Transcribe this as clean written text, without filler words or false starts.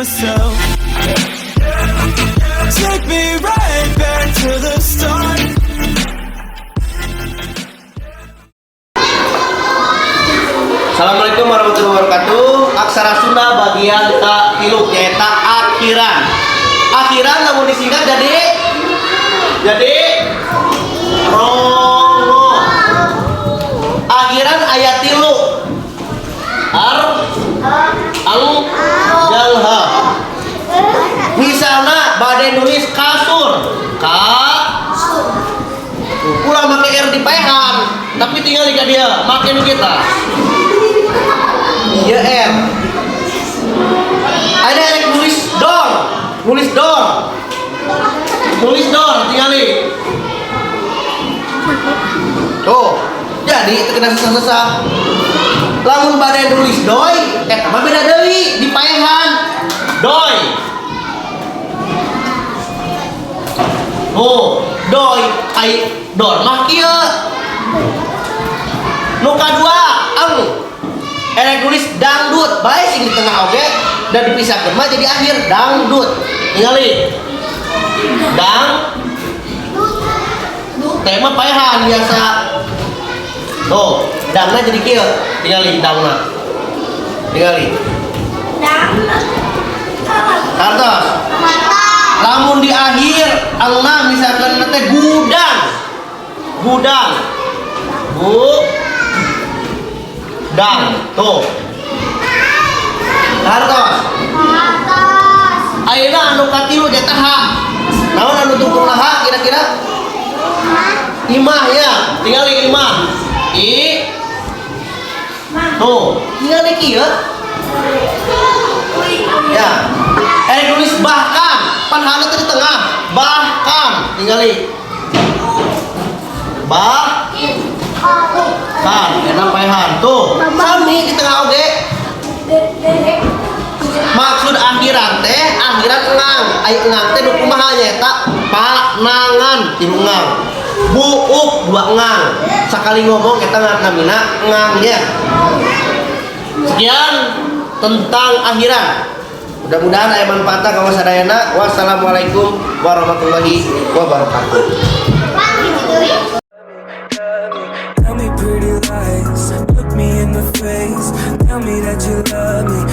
myself. Take me right back to the start. Assalamualaikum warahmatullahi wabarakatuh. Aksara Sunda bagian katilu, nyaeta akhiran. Akhiran lamun disingkat jadi rongo. Akhiran aya tilu. Ar, ang, jeung ha. Misalnya bade nulis kasur. Ka, ulah make R dipaehan, tapi tinggal ka dia, make nu kita. Iya, R. Ada yang nulis dor, nulis dor, nulis dor, tinggali. Tuh, jadi terkena susah-susah. Lamun bade nulis doi, eta mah beda deui, dipaehan. Doi. Tuh, doi, ai dor mah kieu. Nu kadua, ang. Erek nulis dangdut, bae sing di tengah oge dan dipisahkeun mah jadi akhir dangdut. Tingali. Dang tema paehan biasa. Tuh, dangna jadi kieu. Tingali dangna. Tingali. Kartos. Lamun di akhir angna misalkan teh gudang. Gudang. Bu dang. Tuh. Kartos. Ayeuna anu katilu nya ha. Naon anu tungtungna ha kira-kira? Imah ya, tinggal imah. I. Tuh, tinggal kieu. Ya. Nulis bahkan, pan hana teh di tengah. Bahkan, tinggali. Bah kan, enak paehan. Tuh, sami di tengah oge. Maksud akhiran teh, akhiran engang. Ai engang teh nu kumaha nyaeta panangan tilu engang. Buuk dua engang. Sakali ngomong eta namina engangnya. Sekian tentang akhiran. Mudah-mudahan aya manfaatna kanggo sadayana. Wassalamualaikum warahmatullahi wabarakatuh. Tell me pretty lies, look me in the face. Tell me that you love me.